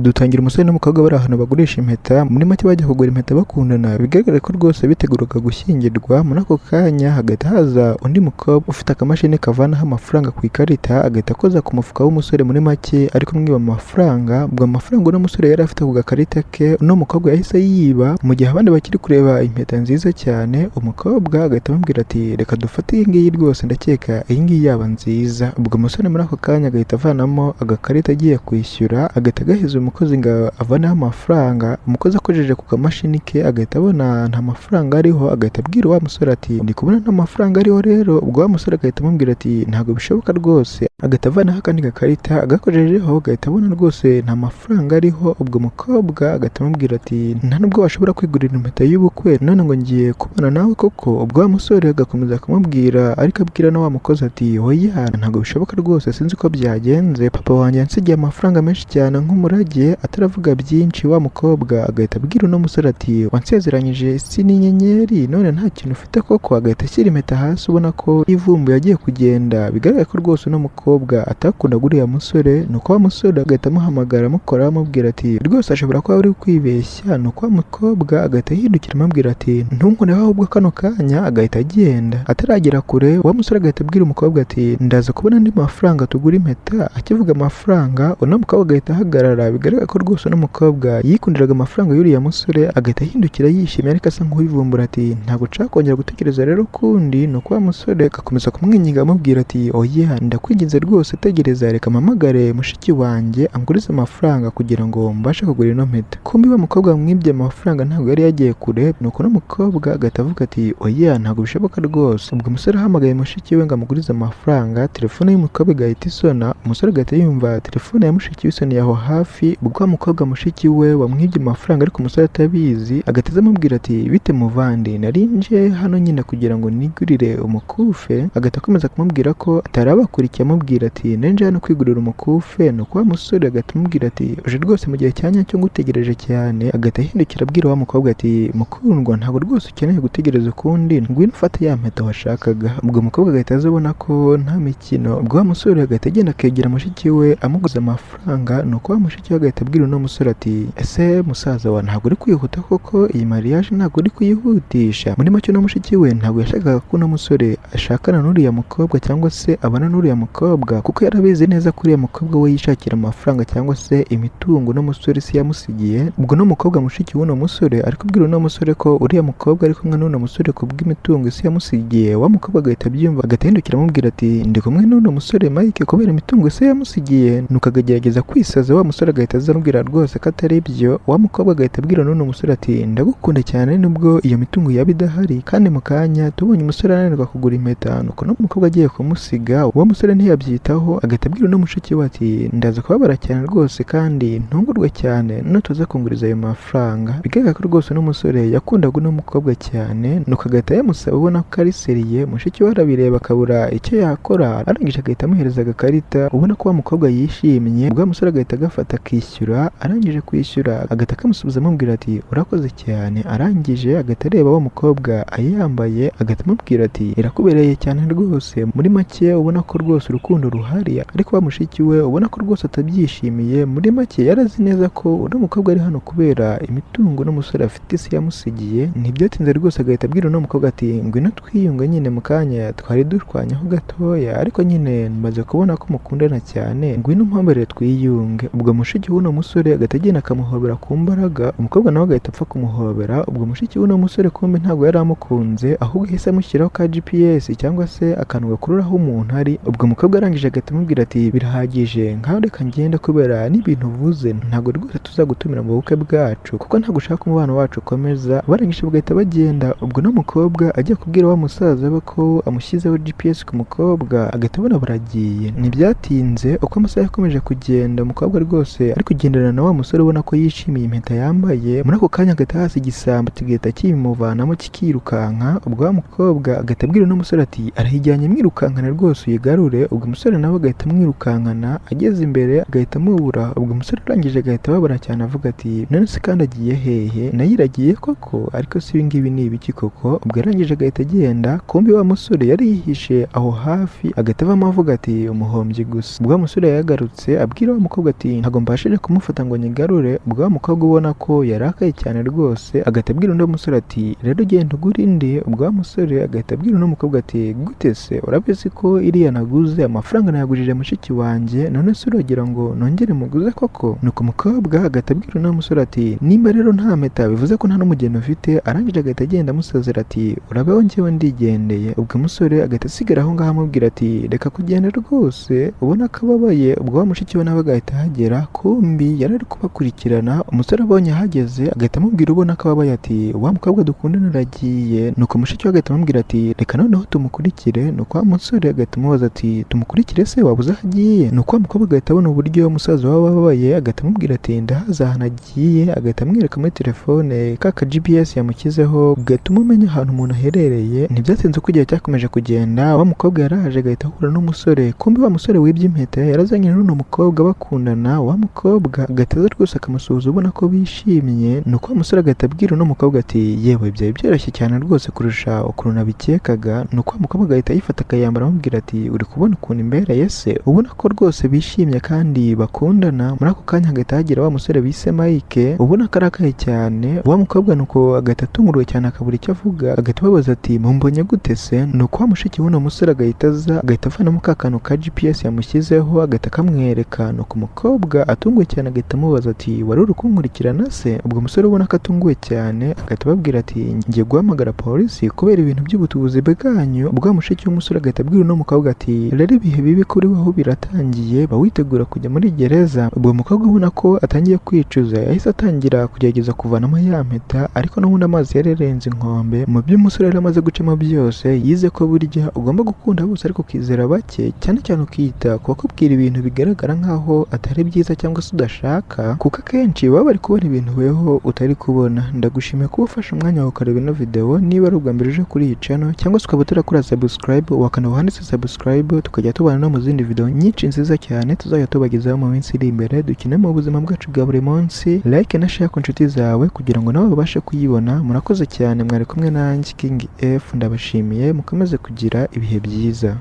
Dutangira umusore n'umukobwa bari ahantu bagurisha impeta. Muri make bajya kugura impeta bakundana, bigaragara ko rwose biteguraga gushyingirwa. Muri ako kanya hagahita haza undi mukobwa ufite akamashini kavanaho amafaranga ku ikarita, agahita akoza ku mufuka w'umusore, muri make ari kumwiba amafaranga. Ubwo amafaranga uno musore yari afite ku gakarita ke, uno mukobwa yahise yiba mu gihe abandi bakiri kureba impeta nziza cyane. Umukobwa agahita amubwira ati: "Reka dufate iyi ngiyi rwose, ndakeka iyi ngiyi yaba nziza." Ubwo umusore muri ako kanya agahita avanamo agakarita agiye kwishyura, agahita agaheza umukozi ngo avaneho amafaranga. Umukozi akojeje ku kamashini ke agahita abona nta mafaranga ariho, agahita abwira wa musore ati: "Ndi kubona nta mafaranga ariho rero." Ubwo wa musore agahita amubwira ati: "Ntabwo bishoboka rwose." Agahita avanaho akandi gakarita, agakojejeho agahita abona rwose nta mafaranga ariho. Ubwo umukobwa agahita amubwira ati: "Nta nubwo washobora kwigurira impeta y'ubukwe, none ngo ngiye kubana nawe koko?" Ubwo wa musore agakomeza kumubwira, ariko abwira na wa mukozi ati: "Oya, ntabwo bishoboka rwose, sinzi uko byagenze, papa wanjye yansigiye amafaranga menshi cyane nk'umurage." Ataravuga byinshi, wa mukobwa agahita abwira uno musore ati: "Wansezeranyije isi n'inyenyeri, none nta kintu ufite koko?" Agahita ashyira impeta hasi, ubona ko yivumbuye agiye kugenda. Bigaragara ko rwose uno mukobwa atakundaga uriya musore. Nuko wa musore agahita amuhamagara, amukora, amubwira ati: "Rwose ashobora kuba ari kwibeshya." Nuko wa mukobwa agahita yihindukira, amubwira ati: "Ntunkoreho ahubwo kano kanya." Agahita agenda. Ataragera kure, wa musore agahita abwira umukobwa ati: "Ndaza kubona andi mafaranga tugura impeta." Akivuga amafaranga, uno mukobwa agahita ahagarara. Bigaragara ko rwose uno mukobwa yikundiraga amafaranga y'uriya musore. Agahita ahindukira yishimye, ariko asa nk'uwivumbura, ati: "Ntabwo nshaka kongera gutekereza rero ukundi." Nuko wa musore agakomeza kumwinginga, amubwira ati: "Oya, ndakwinginze rwose, tegereza, reka mpamagare mushiki wanjye angurize amafaranga kugira ngo mbashe kugura ino mpeta." Kumbi wa mukobwa wamwibye amafaranga ntabwo yari yagiye kure. Nuko uno mukobwa agahita avuga ati: "Oya, ntabwo bishoboka rwose." Ubwo umusore ahamagaye mushiki we ngo amugurize amafaranga, telefone y'umukobwa igahita isona. Umusore agahita yumva telefone ya mushiki we isoniye aho hafi. Ubwo wa mukobwa mushiki we wamwibye amafaranga, ariko umusore atabizi, agahita aza amubwira ati: "Bite muvandi, nari nje hano nyine kugira ngo nigurire umukufe." Agahita akomeza kumubwira ko atari abakurikiye, amubwira ati: "Nari nje hano kwigurira umukufe." Nuko wa musore agahita amubwira ati: "Uje rwose mu gihe cya nyacyo, ngutegereje cyane." Agahita ahindukira abwira wa mukobwa ati: "Mukundwa, ntabwo rwose ukeneye gutegereza ukundi, ngwino ufate ya mpeta washakaga." Ubwo umukobwa agahita aza abona ko nta mikino. Ubwo wa musore agahita agenda akegera mushiki we amuguza amafaranga. Nuko wa mushiki we agahita abwira uno musore ati: "Ese musaza wa, ntabwo uri kwihuta koko? Iyi mariage ntabwo uri kuyihutisha?" Muri make uno mushiki we ntabwo yashakaga ko uno musore ashakana n'uriya mukobwa cyangwa se abana n'uriya mukobwa, kuko yarabizi neza ko uriya mukobwa we yishakira amafaranga cyangwa se imitungo uno musore si yamusigiye. Ubwo uno mukobwa mushiki w'uno musore ari kubwira uno musore ko uriya mukobwa ari kumwe n'uno musore ku bw'imitungo isi yamusigiye. Wa mukobwa agahita abyumva, agahita ahindukira amubwira ati: "Ndi kumwe n'uno musore Mike kubera imitungo isi yamusigiye." Nuko akagerageza kwisaza. Wa musore agahita aza amubwira rwose ko atari byo. Wa mukobwa agahita abwira n'uno musore ati: "Ndagukunda cyane nubwo iyo mitungo yaba idahari." Kandi mu kanya tubonye umusore ananirwa kugura impeta, nuko uno mukobwa agiye kumusiga. Uwo musore ntiyabyitaho, agahita abwira uno mushiki we ati: "Ndaza kubabara cyane rwose kandi ntungurwe cyane nutuza kunguriza ayo mafaranga." Bigaragara ko rwose uno musore yakundaga uno mukobwa cyane. Nuko agahita yamusaba, ubona ko ari sérieux. Mushiki we arabireba akabura icyo yakora. Arangije agahita amuhereza agakarita, ubona ko wa mukobwa yishimye. Ubwo wa musore agahita agafata akishyura. Arangije kwishyura, agahita akamusubiza, amubwira ati: "Urakoze cyane." Arangije agahita areba wa mukobwa ayambaye, agahita amubwira ati: "Irakubereye cyane rwose." Muri make ubona ko rwose urukundo ruhari, ariko wa mushiki we ubona ko rwose atabyishimiye. Muri make yarazi neza ko uno mukobwa ari hano kubera imitungo uno musore afite isi yamusigiye. Ntibyatinze rwose, agahita abwira uno mukobwa ati: "Ngwino twiyunge nyine, mu kanya twari dushwanyaho gatoya, ariko nyine maze kubona ko mukundana cyane, ngwino umpambarire twiyunge." Ubwo mushiki w'uno musore agahita agenda akamuhobera ku mbaraga, umukobwa nawe agahita apfa kumuhobera. Ubwo mushiki w'uno musore kumbe ntabwo yari amukunze, ahubwo yahise amushyiraho ka GPS cyangwa se akantu gakurura aho umuntu ari. Ubwo umukobwa arangije agahita amubwira ati: "Birahagije, ngaho reka ngende, kubera n'ibintu uvuze ntabwo rwose tuzagutumira mu bukwe bwacu, kuko ntabwo ushaka umubano wacu ukomeza." Barangije bagahita bagenda. Ubwo uno mukobwa ajya kubwira wa musaza we ko amushyizeho GPS ku mukobwa, agahita abona baragiye. Ntibyatinze, uko amasaha yakomeje kugenda, umukobwa rwose ari kugendana na wa musore, ubona ko yishimiye impeta yambaye. Muri ako kanya agahita hasi igisambo kigahita kimuvanamo kikirukanka. Ubwo wa mukobwa agahita abwira uno musore ati: "Arayijyanye, mwirukankana rwose uyigarure." Ubwo umusore nawe agahita amwirukankana, ageze imbere agahita amubura. Ubwo umusore arangije agahita ababara cyane, avuga ati: "None se kandi agiye hehe? Nayo iragiye koko? Ariko si ibi ngibi ni ibiki koko?" Ubwo arangije agahita agenda. Kumbi wa musore yari yihishe aho hafi, agahita avamo avuga ati: "Umuhombyi gusa." Ubwo wa musore yagarutse abwira wa mukobwa ati: "Ntabwo mbashije." nabashije kumufata ngo nyigarure. Ubwo wa mukobwa ubona ko yarakaye cyane rwose agahita abwira undi musore ati rero ugenda ugura indi. Ubwo wa musore agahita abwira undi mukobwa ati gute se, urabizi ko iriya naguze amafaranga nayagurije mushiki wanjye, none se uragira ngo nongere muguze koko? Nuko umukobwa agahita abwira undi musore ati nimba rero nta mpeta bivuze ko nta n'umugeni ufite. Arangije agahita agenda amusezera ati urabeho njyewe ndigendeye. Ubwo umusore agahita asigara aho ngaho amubwira ati reka kugenda rwose, ubona ko ababaye. Ubwo wa mushiki we nawe agahita ahagera, kumbi yari ari kubakurikirana. Umusore abonye ahageze agahita amubwira ubona ko ababaye ati wa mukobwa dukundana aragiye. Nuko mushiki we agahita amubwira ati reka noneho tumukurikire. Nuko wa musore agahita amubaza ati tumukurikire se wabuze aho agiye? Nuko wa mukobwa agahita abona uburyo musaza we ababaye, agahita amubwira ati ndahazi ahantu agiye. Agahita amwereka muri telefone ka ka GPS yamushyizeho gatuma umenya ahantu umuntu aherereye. Ntibyatinze uko igihe cyakomeje kugenda, wa mukobwa yaraje agahita ahura n'umusore. Kumbi wa musore wibye impeta yarazanye n'uno mukobwa bakundana. Wa mukobwa agahita aza rwose akamusuhuza ubona ko bishimye. Nuko wa musore agahita abwira uno mukobwa ati yewe byari byoroshye cyane rwose kurusha ukuntu nabikekaga. Nuko wa mukobwa agahita ayifata akayambara amubwira ati uri kubona ukuntu imbereye se? Ubona ko rwose bishimye kandi bakundana. Muri ako kanya hagahita hagera wa musore bise Mike, ubona ko arakaye cyane. Wa mukobwa nuko agahita atungurwa cyane akabura icyo avuga, agahita ababaza ati mumbonye gute se? Nuko wa mushiki w'uno musore agahita aza agahita avanamo ka kantu ka GPS yamushyizeho agahita akamwereka. Nuko umukobwa atunguwe cyane agahita amubaza ati wari uri kunkurikirana se? Ubwo umusore ubona ko atunguwe cyane agahita ababwira ati ngiye guhamagara polisi kubera ibintu by'ubutubuzi bwanyu. Ubwo wa mushiki w'umusore agahita abwira uno mukobwa ati rero ibihe bibi kuri wowe biratangiye, ba witegura kujya muri gereza. Ubwo mukobwa ubona ko atangiye kwicuza yahise atangira kugerageza kuvanamo ya mpeta, ariko n'ubundi amazi yari yarenze inkombe. Mu byo umusore yari amaze gucamo byose yize ko burya ugomba gukunda bose ariko ukizera bake, cyane cyane ukita ku bakubwira ibintu bigaragara nk'aho atari byiza cyangwa se udashaka, kuko akenshi baba bari kubona ibintu weho utari kubona. Ndagushimiye kuba ufashe umwanya wawe ukareba ino video. Niba ari ubwa mbere uje kuri iyi channel cyangwa se ukaba utarakora subscribe, wakanda aho handitse subscribe, tukajya tubana no mu zindi video nyinshi nziza cyane tuzajya tubagezaho mu minsi iri imbere. Dukine mu buzima bwacu bwa buri munsi. Like na share ku nshuti zawe kugira ngo nabo babashe kuyibona. Murakoze cyane, mwari kumwe nanjye King F, ndabashimiye, mukomeze kugira ibihe byiza.